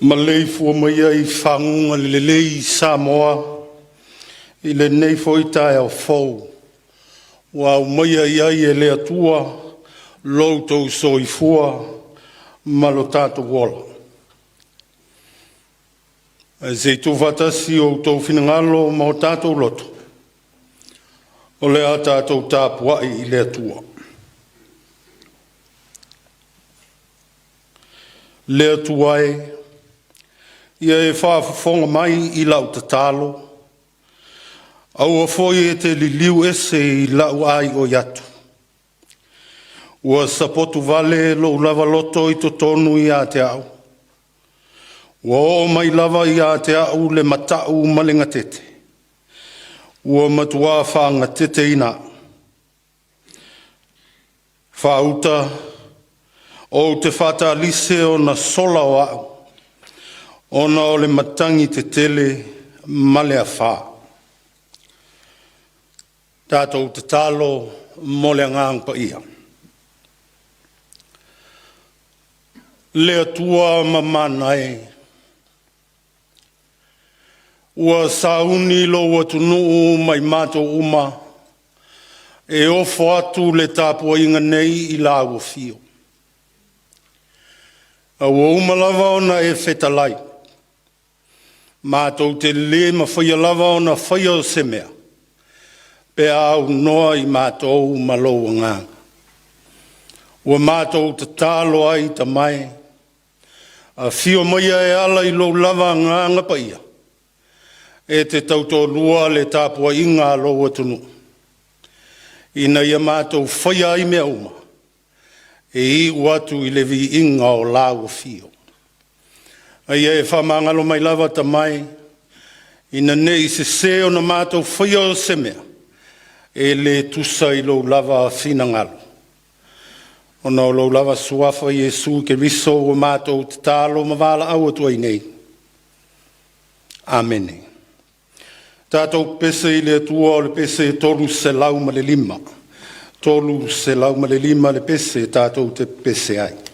Maleifua mai ai i faguga lelei Samoa i lenei foi taeao fou ua aumaia i ai e le Atua lo outou soifua ma lo tatou ola. Ae se i tuufaatasi o outou finagalo ma o tatou loto, o le a tatou tapuai i le Atua. Le Atua e, ia e faafofoga mai i lau tatalo, aua foi e te liliu ese i la'u aioi atu. Ua sapotu vale lo'u lava loto i totonu ia te a'u, ua oo mai lava ia te a'u le mata'u ma le gatete, ua matuā faagateteina a'u. Faauta, ou te faatalise ona sola o a'u ona o le matagi tetele ma le afā. Tatou tatalo mo le Agaga Paia. Le Atua mamana e, ua sauni lou atunuu ma i matou uma e ofo atu le tapuaiga nei i Lau Afio, a ua uma lava ona e fetalai, matou te le mafaia lava ona faia se mea pe a aunoa i matou ma Lou Agaga. Ua matou tatalo ai Tama e, afio maia e ala i Lou lava Agaga Paia e te tautoalua le tapuaiga a Lou atunuu, ina ia matou faia ai mea uma e iu atu i le viiga o Lau Afio. A ia e faamagalo mai lava Tama e, ina ne i sese ona matou faia se mea e le tusa i Lou lava finagalo, ona o Lou lava Suafa Iesu Keriso ua matou tatalo ma valaau atu ai nei. Amene. Tatou pepese i le Atua o le pese 305, 305 le pese tatou te pepese ai.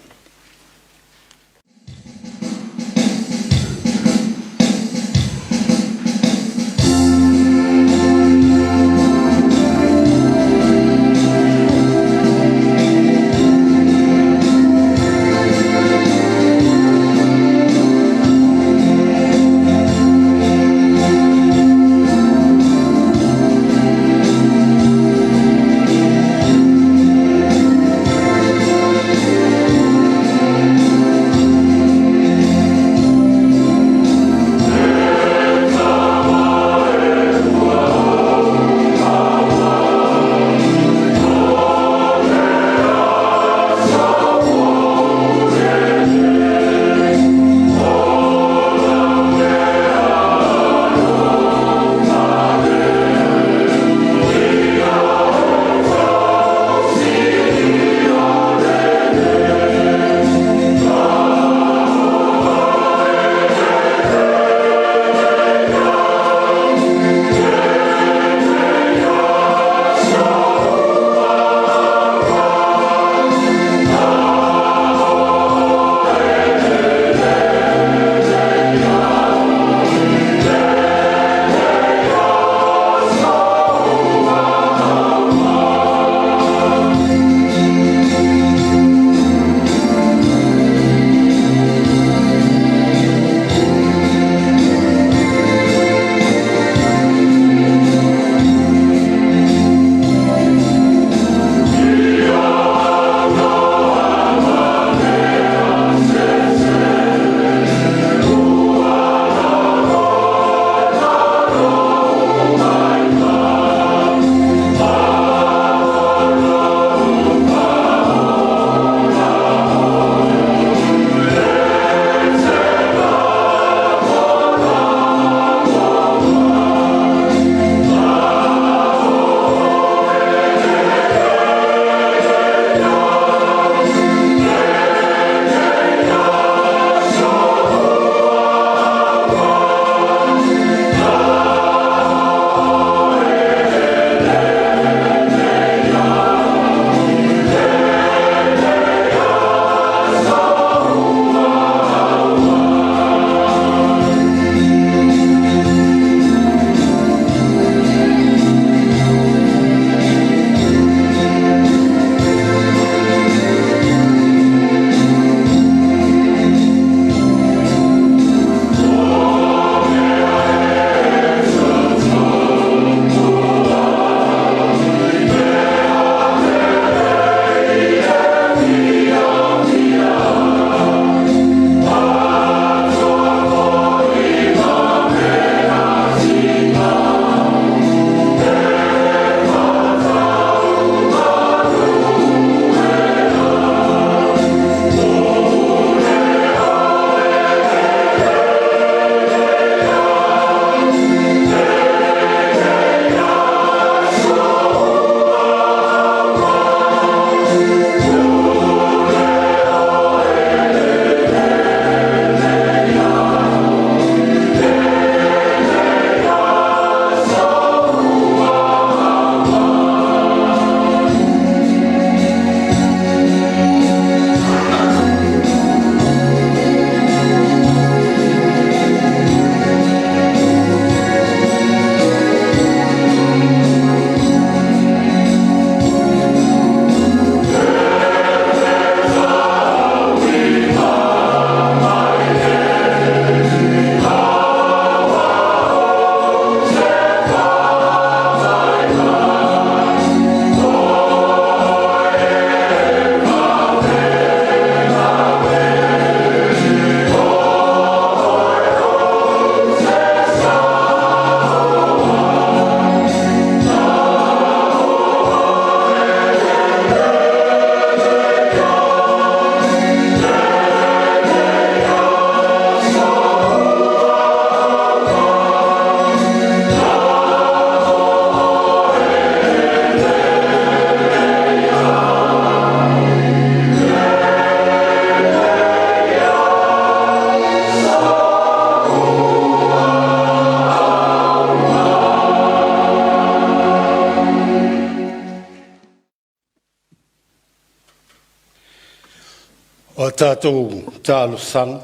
O a tatou talosaga,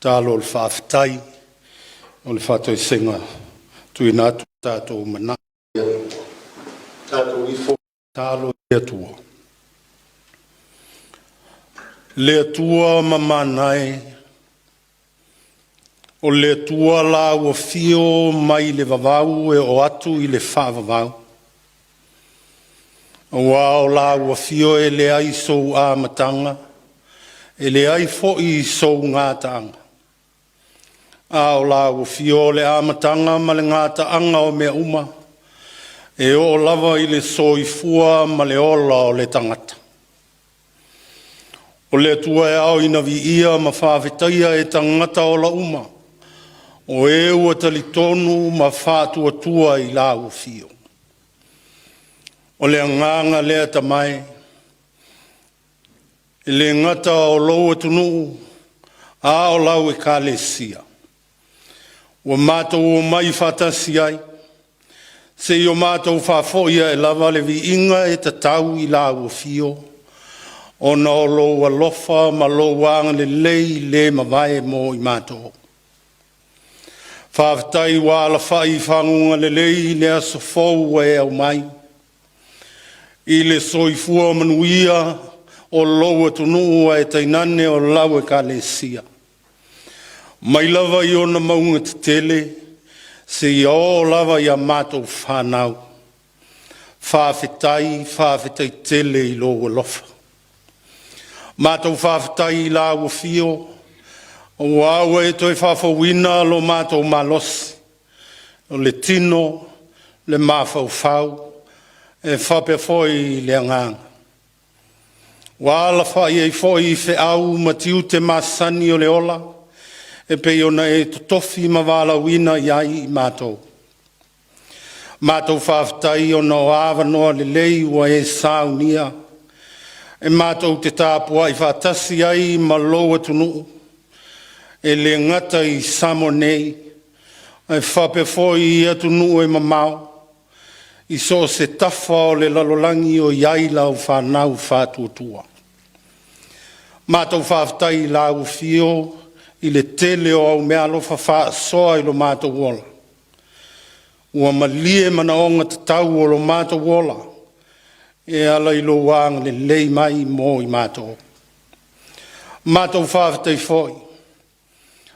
tatalo o le faafetai, o le faatoesega tuuina atu tatou manatu. Tatou ifo talo i le Atua. Le Atua mamana e, o le Atua la ua afio mai le vavau e oo atu i le faavavau, aua o lau afio e leai sou amataga, e leai foi sou gataaga, a o lau afio o le amataga ma le gataaga o mea uma, e oo lava i le soifua ma le ola o le tagata. O le Atua e ao ina viia ma faafetaia e tagata ola uma, o e ua talitonu ma faatuatua i Lau Afio. O le agaga lea Tamae, e le gata o lou atunuu, a o lau Ekalesia, ua matou omai faatasi ai, se i o matou faafoi ae lava le viiga e tatau i Lau Afio, ona o Lou alofa ma Lou agalelei le mavae mo i matou. Faafetai ua alafai i faguga lelei le aso fou ua e aumai i le soifua manuia o lou atunuu ae tainane o lau Ekalesia, mai lava i ona mauga tetele seia oo lava i a matou fanau. Faafetai, faafetai tele i lou alofa. Matou faafetai i lau Afio aua ua e toe faafouina lo matou malosi o le tino, le mafaufau e faapea foi le agaga. Ua alafai ai foi i feau ma tiute masani o le ola e pei ona e totofi ma valaauina i ai i matou. Matou faafetai ona o avanoa lelei ua e saunia e matou te tapuai faatasi ai ma lou atunuu, e le gata i Samoa nei, ae faapea foi i atunuu e mamao i so o se tafa o le lalolagi o i ai lau fanau faatuatua. Matou faafetai i lau Afio i le tele o au meaalofa faasoa i lo matou ola, ua malie manaoga tatau o lo matou ola e ala i lou agalelei mai mo i matou. Matou faafetai foi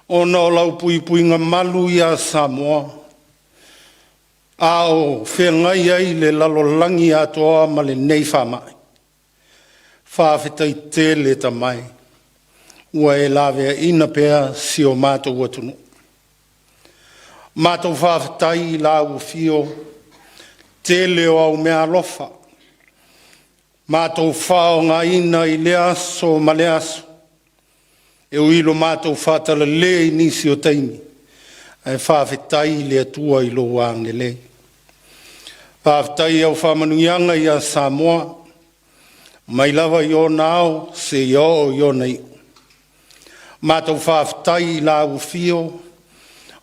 ona o lau puipuiga malu ia Samoa a o feagai ai le lalolagi atoa ma lenei faamai. Faafetai tele Tamae ua e laveaiina pea si o matou atunuu. Matou faafetai i lau Afio, tele o au meaalofa matou faaaogaina i lea aso ma lea aso, e ui i lo matou faatalale i nisi o taimi, ae faafetai i le Atua i lou agalelei. Faafetai i au faamanuiaga ia Samoa, mai lava i ona ao seia oo i ona iu. Matou faafetai i lau Afio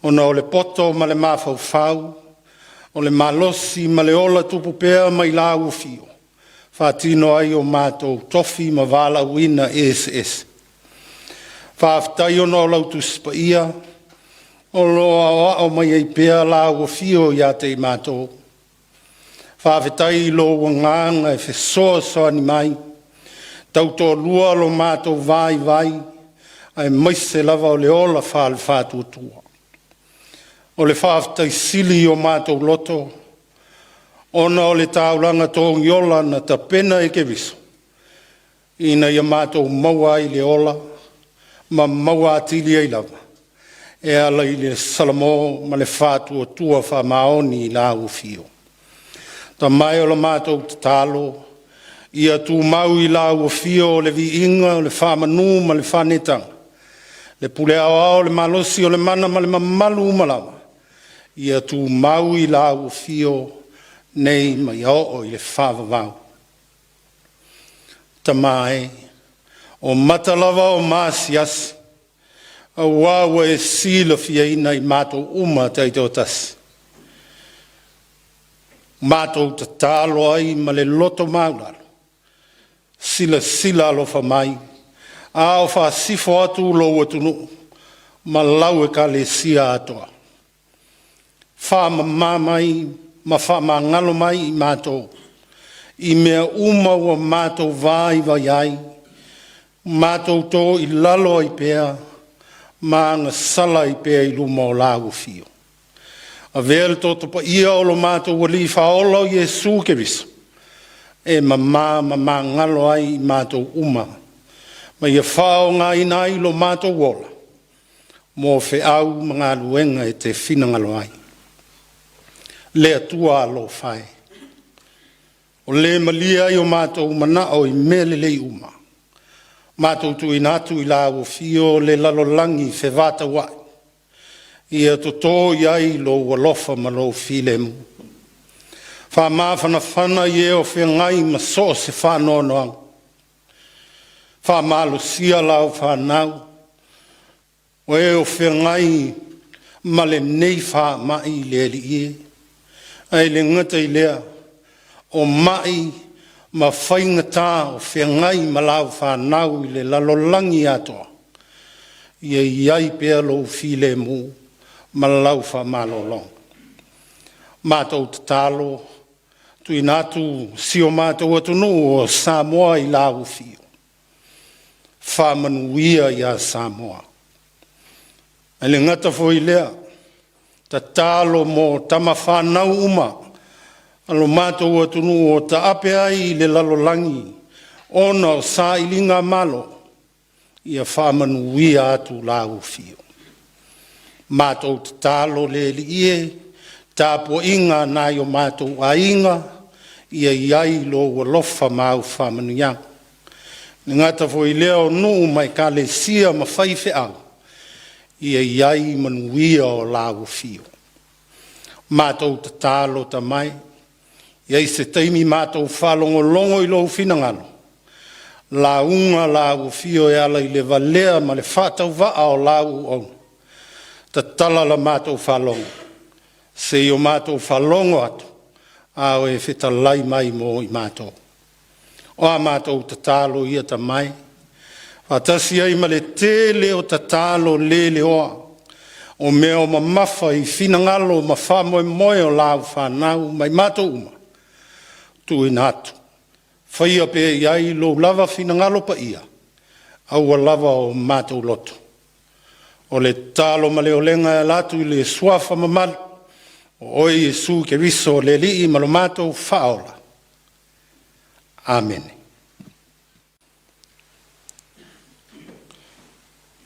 ona o le poto ma le mafaufau, o le malosi ma le ola tupu pea mai lau Afio, e faatino ai o matou tofi ma valaauina eseese. Faafetai ona o lau Tusi Paia o lo o aoao mai ai pea lau Afio ia te i matou. Faafetai i lou Agaga e fesoasoani mai, tautoalua lo matou vaivai aemaise lava o le ola faale-faatuatua. O le faafetai sili i o matou loto ona o le taulaga togiola na tapena e Keriso ina ia matou maua ai le ola ma maua atili ai lava e ala i le salamo ma le faatuatua faamaoni i lau Afio. Tamae, o le matou tatalo, ia tumau i lau Afio le viiga, o le faamanu ma le faaneetaga, le pule aoao, le malosi o le mana ma le mamalu uma lava, ia tumau i lau Afio nei ma ia oo i le faavavau. Tama e, o mata lava o maasiasi, aua ua e silafiaina i matou uma taitoatasi, matou tatalo ai ma le loto maualalo, silasila alofa mai A o faasifo atu lou atunuu ma lau Ekalesia atoa. Faamama mai ma faamagalo mai i matou i mea uma ua matou vaivai ai, matou to i lalo ai pea ma agasala ai pea i luma o lau Afio. Avea le Toto Paia o lo matou Alii Faaola o Iesu Keriso e mama ma magalo ai i matou uma, ma ia faaaogaina ai lo matou ola mo feau ma galuega e te finagalo ai. Le Atua alofa e, o le malie ai o matou manao i mea lelei uma, matou tuuina atu i lau Afio le lalolagi fevataua'i, ia toto i ai lou alofa ma lou filemu. Faamafanafana i e o feagai ma so o se faanoanoaga, faamalosia lau fanau o e o feagai ma lenei faamai le Alii e, ae le gata i lea o mai ma faigata o feagai ma lau fanau i le lalolagi atoa, ia i ai pea lou filemu ma lau faamalologa. Matou tatalo, tuuina atu si o matou atunuu o Samoa i lau Afio, faamanuia ia Samoa. Ae le gata foi i lea, tatalo mo tamafanau uma a lo matou atunuu o taape ai i le lalolagi ona o sailigamalo, ia faamanuia atu lau Afio. Matou tatalo le Alii e, tapuaiga a nai o matou aiga, ia i ai lou alofa ma au faamanuiaga. E le gata foi i lea o nuu ma ekalesia ma faifeau, ia i ai manuia o lau afio. Matou tatalo tamai, i ai se taimi matou faalogologo i lou finagalo, lauga lau afio e ala i le valea ma le faatauvaa o lau auauna, tatala la matou faalogo, se i o matou faalogo atu a o e fetalai mai mo i matou. O a matou tatalo ia tamai, faatasi ai ma le tele o tatalo le leoa o mea o mamafa i finagalo ma faamoemoe o lau fanau ma i matou uma, tuuina atu, faia pea i ai lou lava finagalo paia, aua lava o matou loto. O le tatalo ma le olega e ala atu i le suafa mamalu o oe Iesu Keriso o le Alii ma lo matou Faaola. Amene.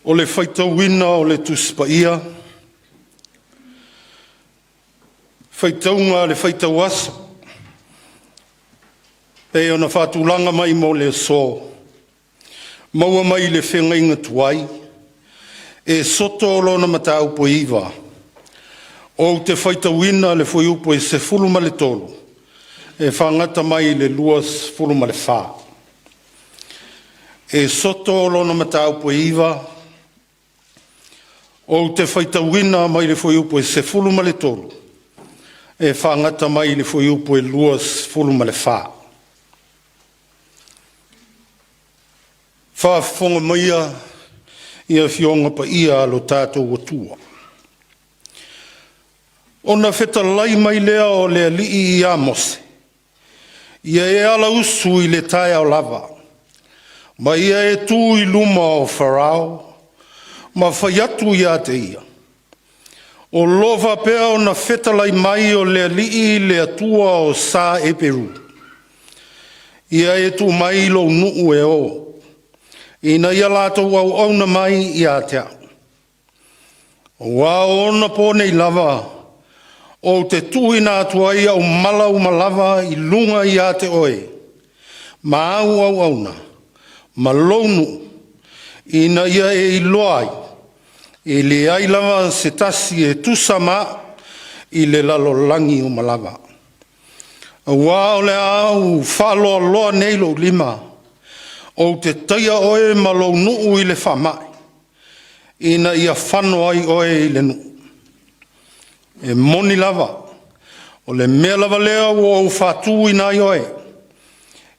O le faitauina o le Tusi Paia, faitauga a le faitau aso e pei ona faatulaga mai mo le aso, maua mai le Feagaiga Tuai, Esoto lona mataupu e 9, ou te faitauina le fuaiupu e 13 e faagata mai i le 24. Esoto lona mataupu e 9, ou te faitauina mai le fuaiupu e 13 e faagata mai i le fuaiupu e 24. Faafofoga maia i Afioga Paia a lo tatou Atua. Ona fetalai mai lea o le Alii ia Mose, ia e alausu i le taeao lava, ma ia e tu i luma o Farao, ma fai atu ia te ia, o lo o faapea ona fetalai mai o le Alii le Atua o Sa Eperu, ia e tuu mai lou nuu e o, ina ia latou auauna mai ia te au. Aua o ona po nei lava ou te tuuina atu ai au mala uma lava i luga ia te oe, ma au auauna, ma lou nuu, ina ia e iloa ai, e leai lava se tasi e tusa ma au i le lalolagi uma lava. Aua o le a ou faaloaloa nei lou lima, ou te taia oe ma lou nuu i le faamai, ina ia fano ai oe i le nuu. E moni lava, o le mea lava lea ua ou faatuina ai oe,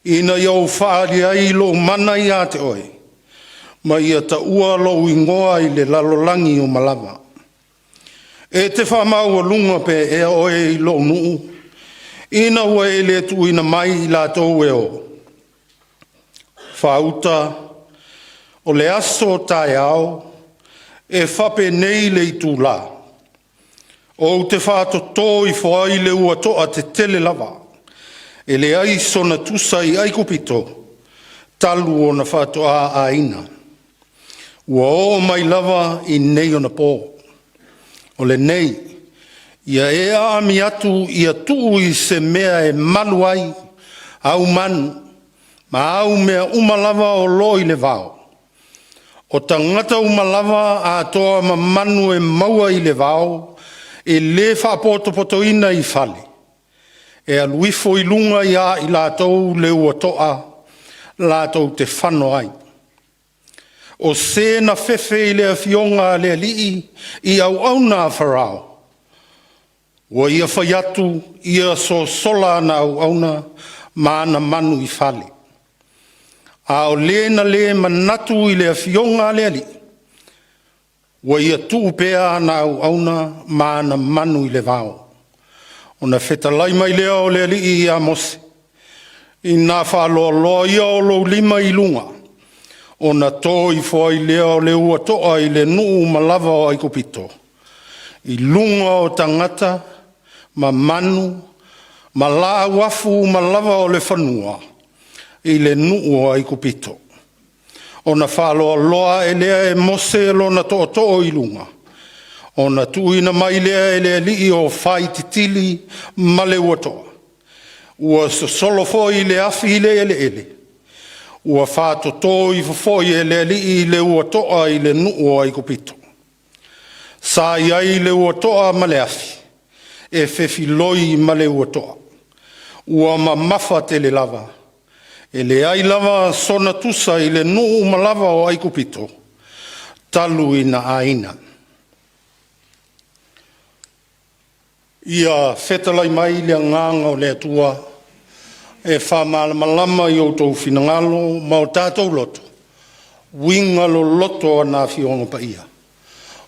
ina ia ou faaali ai lou mana ia te oe, Ma ia taua lou igoa i le lalolagi uma lava. E te faamaualuga pea ea oe i lou nuu, ina ua e le tuuina mai i latou e o? Faauta, o le aso taeao, e faapenei le itula, ou te faatoto ifo ai le ua toa tetele lava, e leai sona tusa i Aikupito talu ona faatoa aina, ua oo mai lava i nei ona po. O lenei, ia e aami atu ia tuu i se mea e malu ai au manu ma au mea uma lava o lo o i le vao, o tagata uma lava atoa ma manu e maua i le vao, e le faapotopotoina i fale, e alu ifo i luga ia i latou le ua toa latou te fano ai. O se na fefe i le afioga a le alii i auauna a Farao, ua ia fai atu ia sosola ana auauna ma ana manu i fale. A o le na le manatu i le afioga a le alii, ua ia tuu pea ana auauna ma ana manu i le vao. Ona fetalai mai lea o le Alii ia Mose, ina faaloaloa ia o lou lima i luga, ona to ifo ai lea o le ua toa i le nuu uma lava o Aikupito, i luga o tagata ma manu ma laau afu uma lava o le fanua i le nuu o Aikupito. Ona faaloaloa ae lea e Mose lona tootoo i luga, ona tuuina mai lea e le Alii o fai tetili ma le ua toa, ua sosolo foi le afi i le eleele, ua faatoto ifo foi e le Alii le ua toa i le nuu o Aikupito. Sa i ai le ua toa ma le afi, e fefiloi ma le ua toa, ua mamafa tele lava, e leai lava sona tusa i le nuu uma lava o Aikupito talu ina aina. Ia fetalai mai le Agaga o le Atua e faamalamalama i outou finagalo ma o tatou loto uiga loloto o ana Afioga Paia,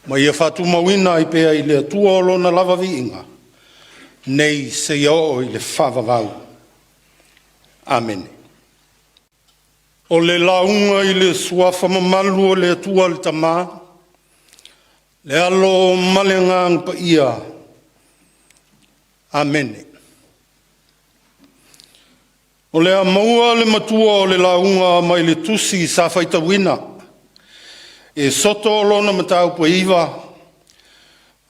ma ia faatumauina ai pea i le Atua Lona lava viiga, nei seia oo i le faavavau. Amene. O le lauga i le Suafa mamalu o le Atua le Tama, le Alo ma le Agaga Paia. Amene. O le a maua le matua o le lauga mai le tusi sa faitauina, e soto lona mataupu e 9,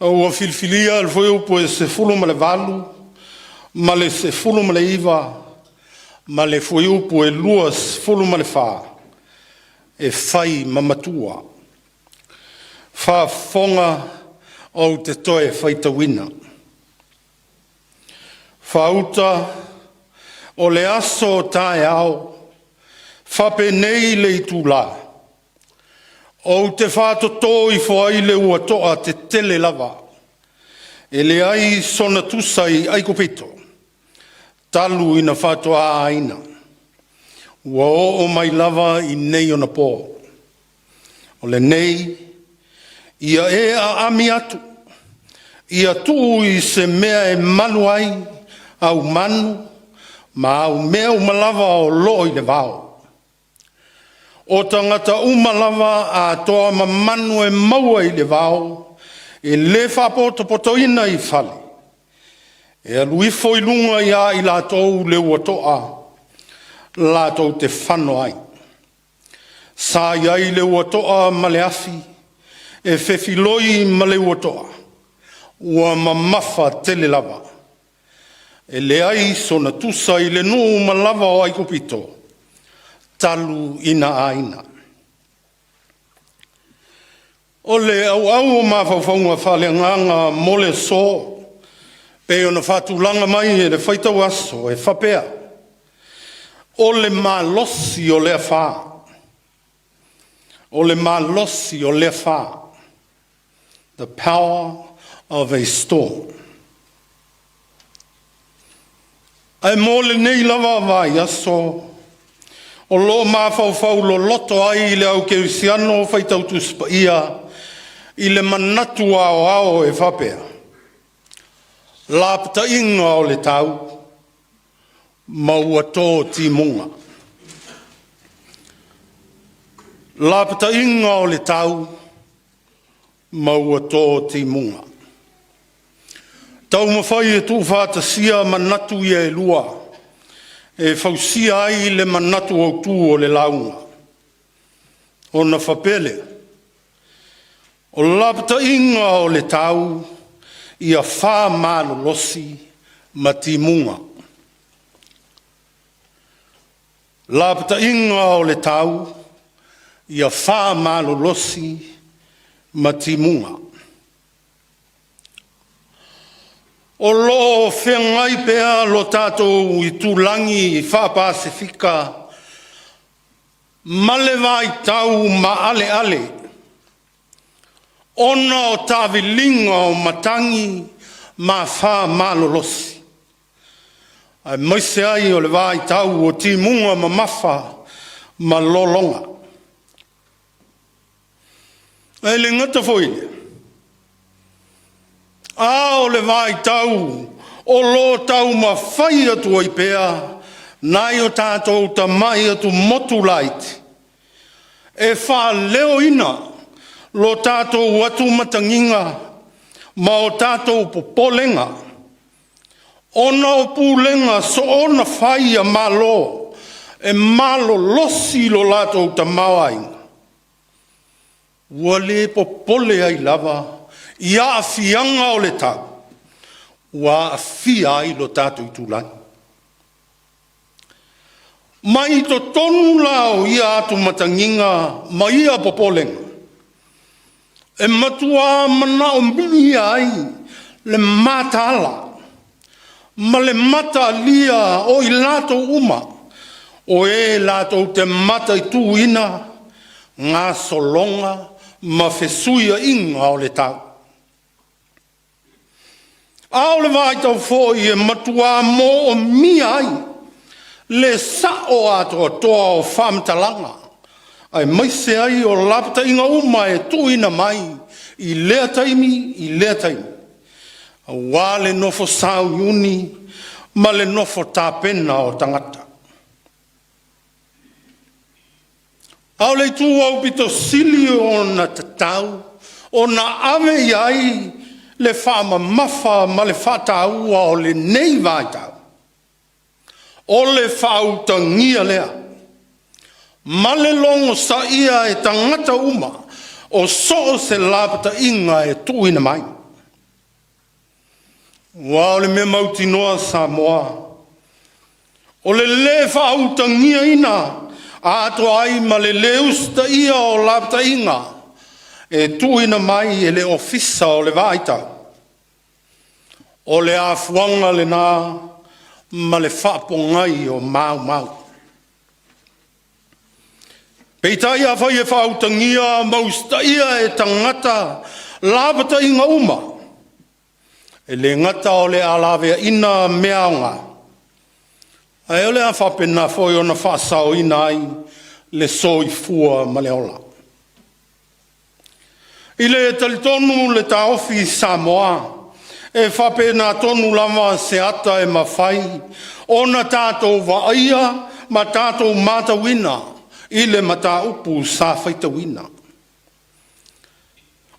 a ua filifilia le fuaiupu e 18 ma le 19 ma le fuaiupu e 24 e fai ma matua. Faafofoga ou te toe faitauina. Faauta, o le aso taeao, faapenei le itula, ou te faatoto ifo ai le ua toa tetele lava, e leai sona tusa i Aikupito talu ina faatoa aina, ua oo mai lava i nei ona po. O lenei, ia e aami atu, ia tuu i se mea e malu ai au manu ma au mea uma lava o lo o i le vao. O tagata uma lava atoa ma manu e maua i le vao, e le faapotopotoina i fale, e alu ifo i luga ia i latou le ua toa latou te fano ai. Sa i ai le ua toa ma le afi, e fefiloi ma le ua toa, ua mamafa tele lava, e leai sona tusa i le nuu uma lava o Aikupito talu ina aina. O le auau o mafaufauga faaleagaga mo le aso, pei ona faatulaga mai e le faitau aso e faapea: O le malosi o le afa. O le malosi o le afa. The power of a storm. Ae mo lenei lava vaiaso, O lo o mafaufau loloto ai le au kerisiano faitau Tusi Paia i le manatu aoao e faapea, lapataiga o le tau ma ua to timuga. Lapataiga o le tau ma ua to timuga. Taumafai e tuufaatasia manatu ia e lua e fausia ai le manatu autu o le lauga, ona faapea lea, o lapataiga o le tau ia famalolosi ma timuga. Lapataiga o le tau, ia famalolosi ma timuga. O lo o feagai pea lo tatou itulagi faa-Pasefika ma le vaitau maaleale ona o taaviliga o matagi ma afa malolosi, aemaise ai o le vaitau o timuga mamafa ma lologa. Ae le gata foi i lea, a o le vaitau o lo o taumafai atu ai pea nai o tatou tamai atumotu laiti e faaleoina lo tatou atumatagiga ma o tatou popolega ona o pulega soona fai a Malo e malolosi lo latou tamaoaiga, ua le popole ai lava i aafiaga o le tau ua aafia ai lo tatou itulagi. Mai totonu la o ia tumatagiga ma ia popolega, e matua manaomia ai le mataala ma le mataalia o i latou uma o e latou te mataituina gasologa ma fesuiaiga o le tau. A o le vaitau foi e matua moomia ai le sao atoatoa o faamatalaga aemaise ai o lapataiga uma e tuuina mai i lea taimi i lea taimi, aua le nofo sauniuni ma le nofo tapena o tagata. A o le itu aupito sili ona tatau ona ave i ai le faamamafa ma le faataua o lenei vaitau, o le faautagia lea ma le logosaia e tagata uma o so o se lapataiga e tuuina mai. Aua o le mea mautinoa Samoa, o le lē faautagiaina atoa ai ma le lē usitaia o lapataiga e tuuina mai e le Ofisa o le Vaai Tau, o le afuaga lena ma le faapogai o maumau. Peitai afai e faautagia ma usitaia e tagata lapataiga uma, e le gata o le a laveaina mea aoga, ae o le a faapena foi ona faasaoina ai le soifua ma le ola. I le talitonu le taofi Samoa, e faapena tonu lava se ata e mafai ona tatou vaaia ma tatou matauina i le mataupu sa faitauina.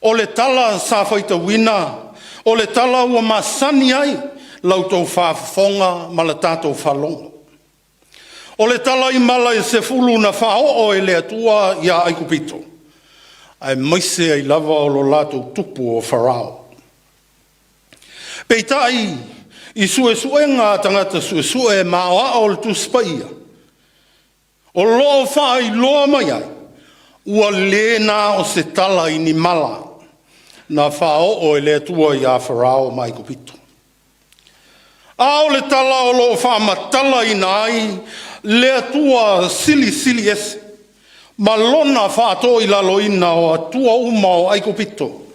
O le tala sa faitauina, o le tala ua masani ai la outou faafofoga ma la tatou faalogo. O le tala i mala e 10 na faaoo e le Atua ia Aikupito, aemaise ai lava o lo latou tupu o Farao. Peitai i suesuega a tagata suesue ma aoao o le Tusi Paia, o lo o faailoa mai ai, ua le na o se tala i ni mala na faaoo e le Atua ia Farao ma Aikupito, a o le tala o lo o faamatalaina ai le Atua Silisili Ese ma lona faatoilaloina o atua uma o Aikupito,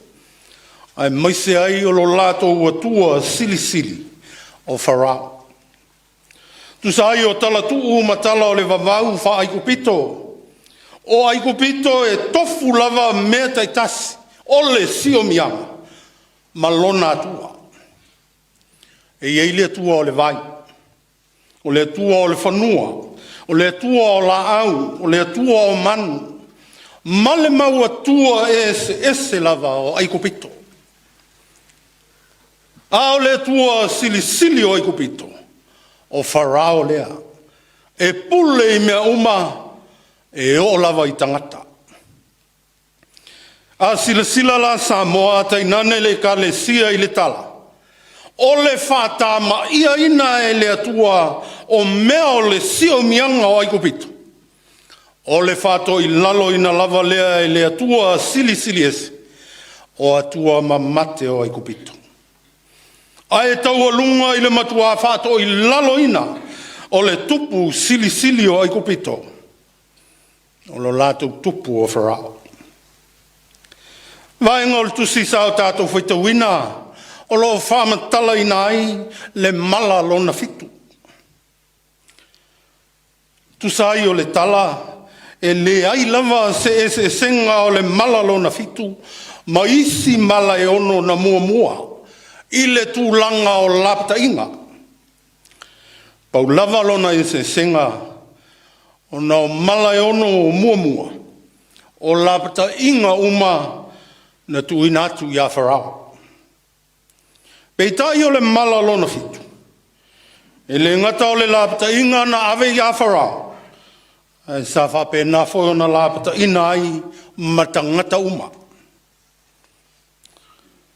aemaise ai o lo latou atua silisili o Farao. Tusa ai o tala tuu ma tala o le vavau faa-Aikupito, o Aikupito e tofu lava mea taitasi o le siomiaga ma lona atua. E i ai le atua o le vai, o le atua o le fanua, o le atua o laau, o le atua o manu, ma le mau atua eseese lava o Aikupito. A o le atua silisili o Aikupito, o Farao lea, e pule i mea uma e oo lava i tagata. A silasila la Samoa tainane le Ekalesia i le tala, o le faatama'iaina e le Atua o mea o le siomiaga o Aikupito, o le faatoilaloina lava lea e le Atua Silisili Ese o atua mamate o Aikupito, ae taualuga i le matuā faatoilaloina o le tupu silisili o Aikupito, o lo latou tupu o Farao. Vaega o le tusi sa o tatou faitauina o lo o faamatalaina ai le mala lona fitu. Tusa ai o le tala, e leai lava se eseesega o le mala lona fitu ma isi mala e ono na muamua i le tulaga o lapataiga. Pau lava lona eseesega, ona o mala e ono muamua, o lapataiga uma na tuuina atu ia Farao. Peitai o le mala lona fitu, e le gata o le lapataiga na ave ia Farao, ae sa faapena foi ona lapataiina ai ma tagata uma.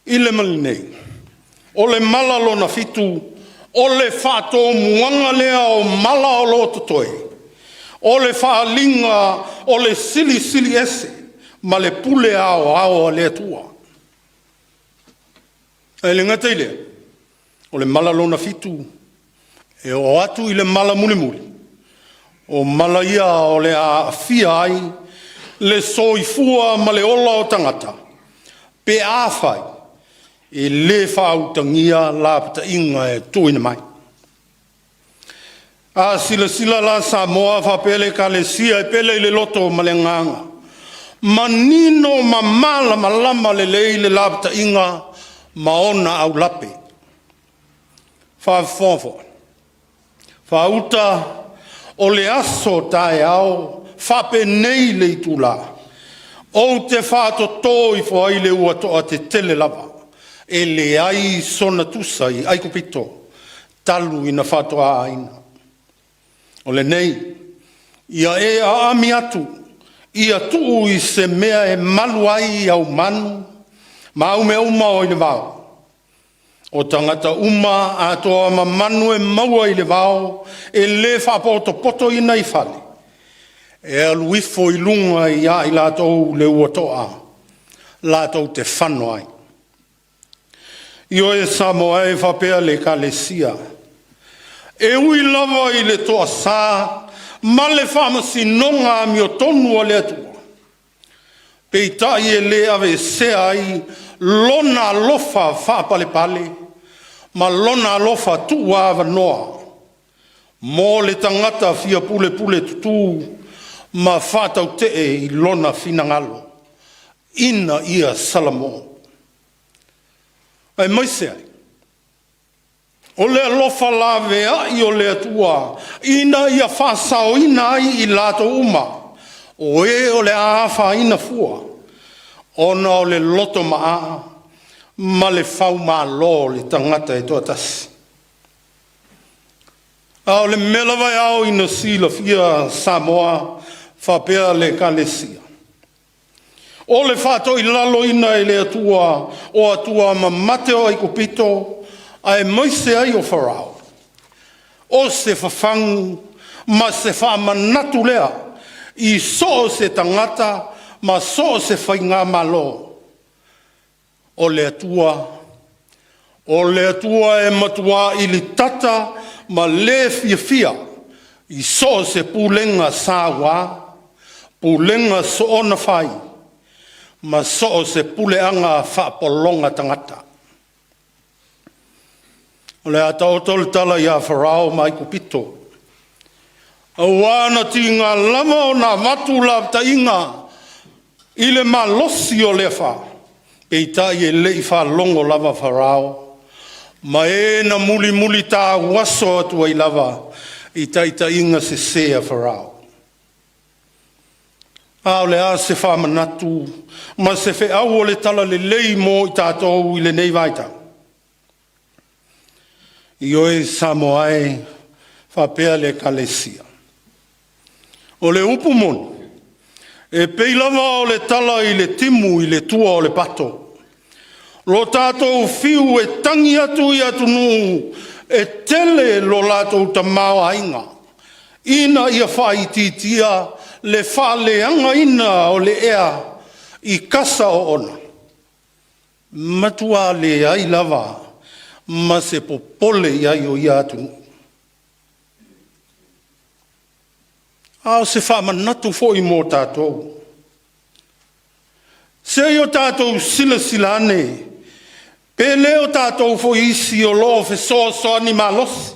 I le ma lenei, o le mala lona fitu, o le faatomuaga lea o mala o lo o totoe, o le faaaliga o le Silisili Ese ma le pule aoao a le Atua. Ae le gata i lea, o le mala lona fitu, e oo atu i le mala mulimuli, o mala ia o le a aafia ai le soifua ma le ola o tagata pe afai e le faautagia lapataiga e tuuina mai. A silasila la Samoa faapea le Ekalesia e pele i le loto ma le agaga, manino ma malamalama lelei le lapataiga ma ona aulape. Faafofoga foi, faauta o le aso taeao faapenei le itula, ou te faatoto ifo ai le ua toatetele lava, e leai sona tusa i Aikupito talu ina faatoa aina. O lenei, ia e aami atu, ia tuu i se mea e malu ai au manu ma au mea uma o i le vao. O tagata uma atoa ma manu e maua i le vao, e le faapotopotoina i fale, e alu ifo i luga ia i latou le ua toa, latou te fano ai. Ioe Samoa e faapea le Ekalesia, e ui lava i le toasa ma le faamasinoga amiotonu a le Atua, peitai e le aveesea ai Lona alofa faapalepale ma Lona alofa tuuavanoa mo le tagata fia pulepule tutu ma faatautee i lona finagalo ina ia salamo. Aemaise ai o le alofa laveai o le Atua ina ia faasaoina ai i latou uma o e o le a afaina fua ona o le loto maa ma le faumalo o le tagata e toatasi. A o le mea lava e ao ina silafia Samoa faapea le Ekalesia, o le faatoilaloina e le Atua o atua mamate o Aikupito aemaise ai o Farao, o se fafagu ma se faamanatu lea i so o se tagata ma so o se faigamalo, o le Atua, o le Atua e matuaili tata ma le fiafia i so o se pulega saua, pulega soona fai, ma so o se puleaga faapologa tagata. O le a taoto le tala ia Farao ma Aikupito. Auā na tiga lava ona avatu lapataiga i le malosi o le afa, peitai e le i faalogo lava Farao, ma e na mulimulitauaso atu ai lava i taitaiga sese a Farao. A o le a se faamanatu ma se feau o le talalelei mo i tatou i lenei vaitau? Ioe Samoa e faapea le Ekalesia, o le upu moni, e pei lava o le tala i le timu i le tua o le pato, lo tatou fiu e tagi atu i atunuu e tele lo latou tamaoaiga ina ia faaitiitia le faaleagaina o le ea i kasa oona, matua leai lava ma se popole i ai o ia atunuu. A o se faamanatu foi mo tatou. Se i o tatou silasila ane, pe le o tatou foi isi o lo o fesoasoani malosi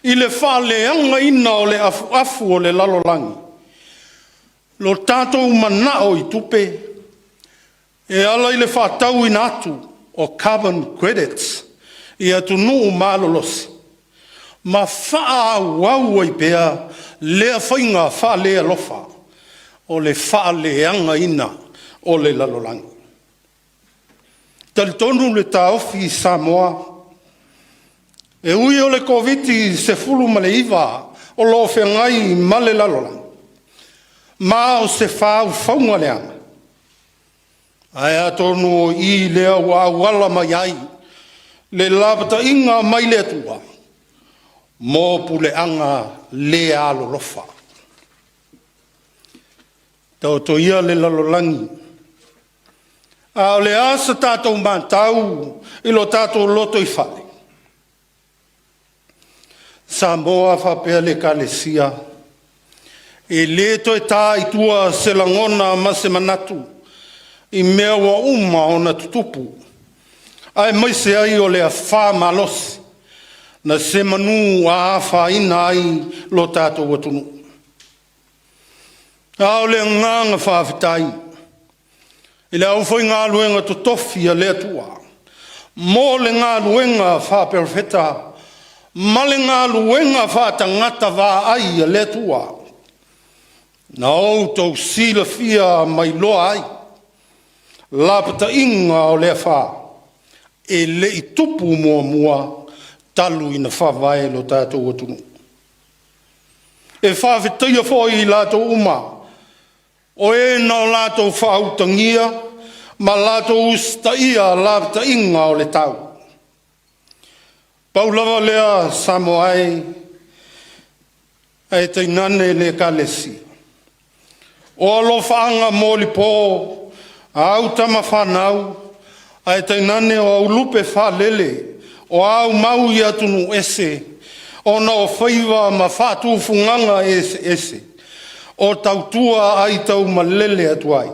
i le faaleagaina o le afuafu o le lalolagi, lo tatou manao i tupe e ala i le faatauina atu o carbon credits i atunuu malolosi ma faaauau ai pea lea faiga faalealofa o le faaleagaina o le lalolagi. E talitonu le taofi i Samoa, e ui o le Koviti-19 o lo o feagai ma le lalolagi, ma o se faufauga leaga, ae atonu o i lea ua auala mai ai le lapataiga mai le Atua mo puleaga le alolofa. Taoto ia le lalolagi, a o le a sa tatou matau i lo tatou lotoifale? Samoa faapea le Ekalesia, e le toe ta i tua se lagona ma se manatu i mea ua uma ona tutupu, aemaise ai o le afa malosi na semanu a afaina ai lo tatou atunuu. A o le agaga faafetai i le aufaigaluega totofi a le Atua mo le galuega faaperofeta ma le galuega faatagata vaai a le Atua, na outou silafia ma iloa ai lapataiga o le afa e le i tupu muamua talu ona faavae lo tatou atunuu. E faafetaia foi i latou uma o e na latou faautagia ma latou usitaia lapataiga o le tau. Pau lava lea Samoa e, ae tainane le Ekalesia, o alofaaga molipo a au tama fanau, ae tainane o au lupe faalele o a aumau i atunuu ese ona o faiva ma faatufugaga eseese o tautua aitaumalele atu ai,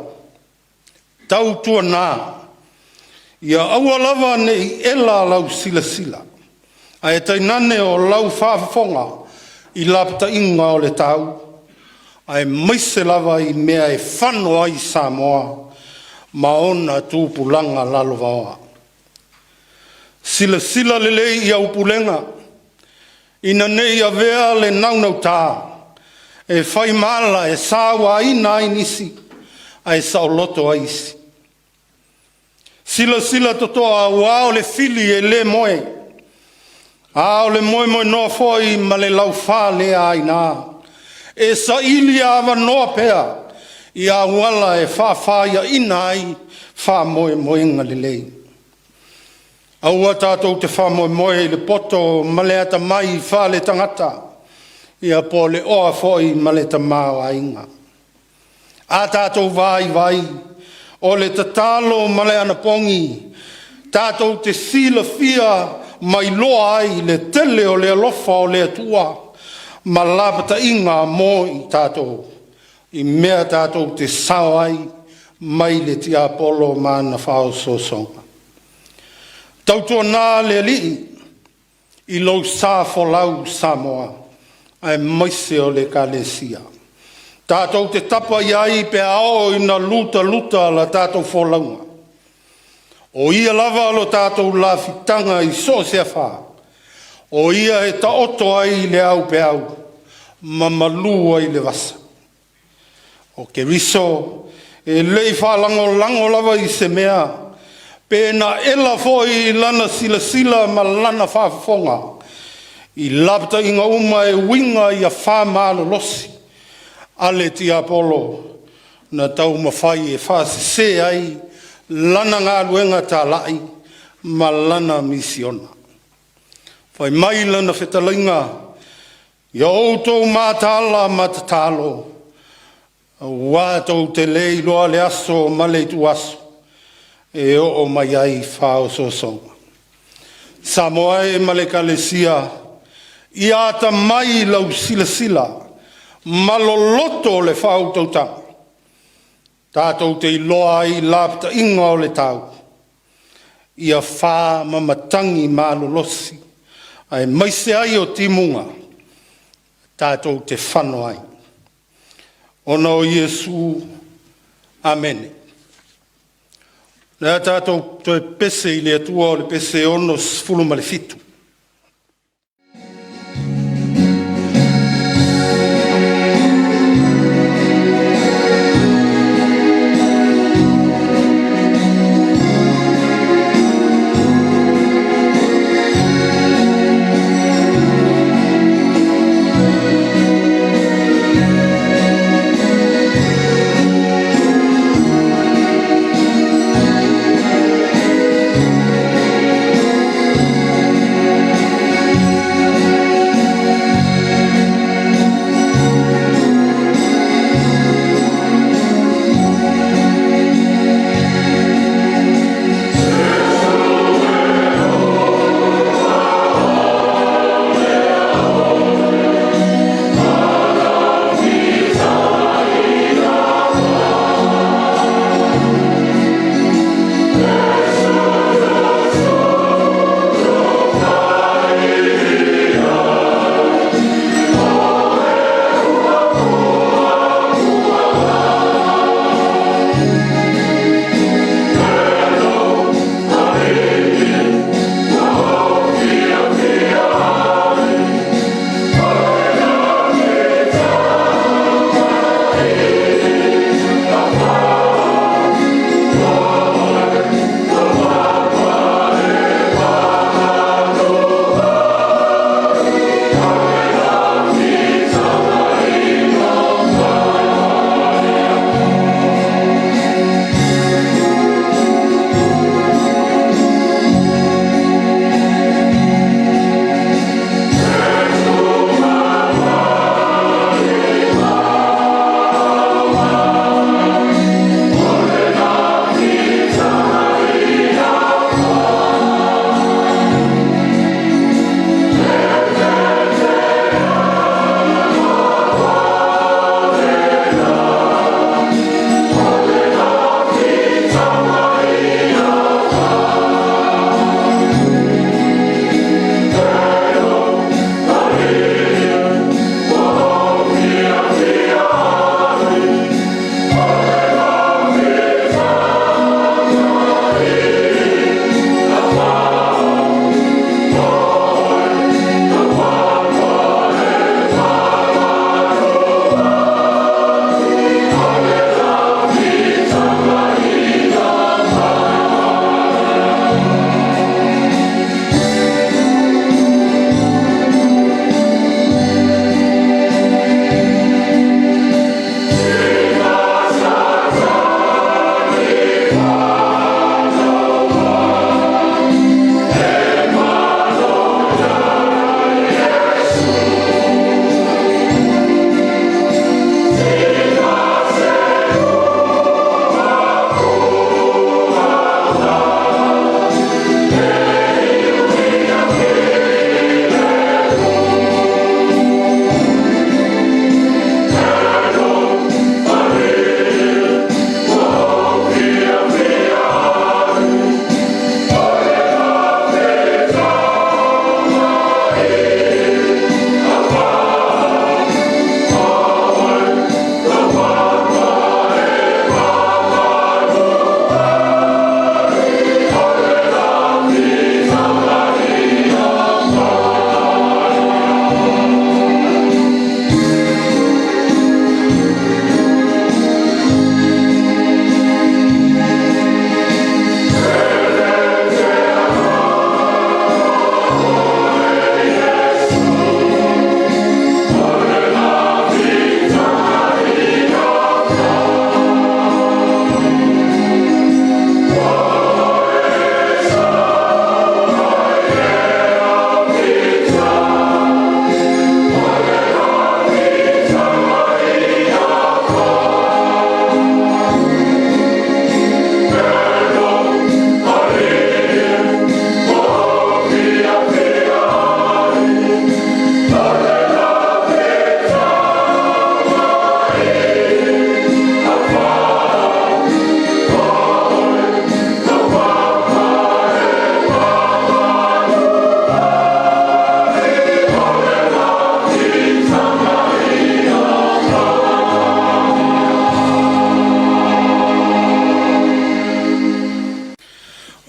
tautuana, ia aua lava ne i ela lau silasila, ae tainane o lau faafofoga i lapataiga o le tau, aemaise lava i mea e fano ai Samoa ma ona tupulaga lalovaoa. Silasila lelei i au pulega ina ne i avea le naunauta e fai ma ala e sauaina ai nisi ae saoloto ai isi. Silasila totoa aua o le fili e le moe, a o le moemoenoa foi ma le laufa le aina, e saili avanoa pea i auala e faafaiaina ai faamoemoega lelei. Aua tatou te faamoemoe i le poto ma le atamai faaletagata, ia po o le oa foi ma le tamaoaiga. A tatou vaivai, o le tatalo ma le anapogi tatou te silafia ma iloa ai le tele o le alofa o le Atua ma lapataiga mo i tatou i mea tatou te sao ai mai le tiapolo ma ana faaosoosoga. Tautuana le Alii i lou sa folau Samoa. aemaise o le Ekalesia. Tatou te tapa i ai pe a oo ina lutaluta la tatou folauga. O Ia lava lo tatou lafitaga i so o se afa, o Ia e taoto ai le aupeau ma malu ai le vasa. O Keriso e le i faalagolago lava i se mea, pe na ela foi i lana silasila ma lana faafofoga i lapataiga uma e uiga i afa malolosi a le tiapolo na taumafai e faasese ai lana galuega talai ma lana misiona. Fai mai lana fetalaiga, “Ia outou mataala ma tatalo, aua tou te le iloa le aso ma le ituaso e oo mai ai faaosoosoga.” Samoa e ma le Ekalesia, ia atamai lau silasila ma loloto le faautautaga, tatou te iloa ai lapataiga o le tau, ia fa ma matagi malolosi, aemaise ai o timuga tatou te fano ai. Ona o Iesu. Amene. O le a tatou toe pese i le Atua o le pese 67.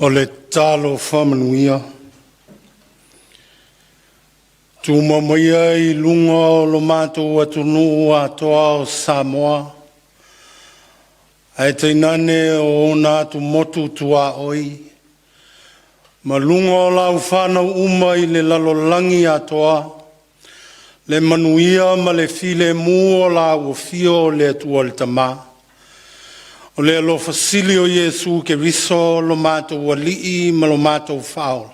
O le tatalo faamanuia. Tumau maia i luga o lo matou atunuu atoa o Samoa, ae tainane o ona atumotu tuaoi, ma luga o lau fanau uma i le lalolagi atoa, le manuia ma le filemu o lau afio o le Atua le Tama, o le alofa sili o Iesu Keriso lo matou Alii ma lo matou Faaola,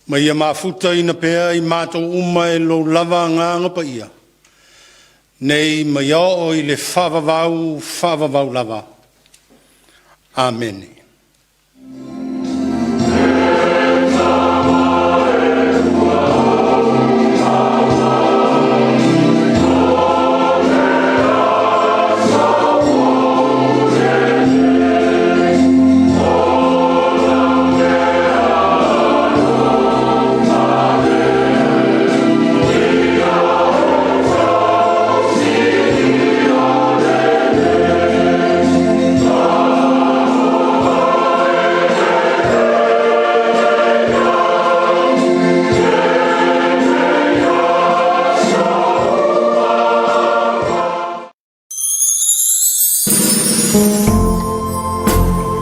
ma ia mafutaina pea i matou uma e lou lava Agaga Paia, nei ma ia oo i le faavavau, faavavau lava. Amene.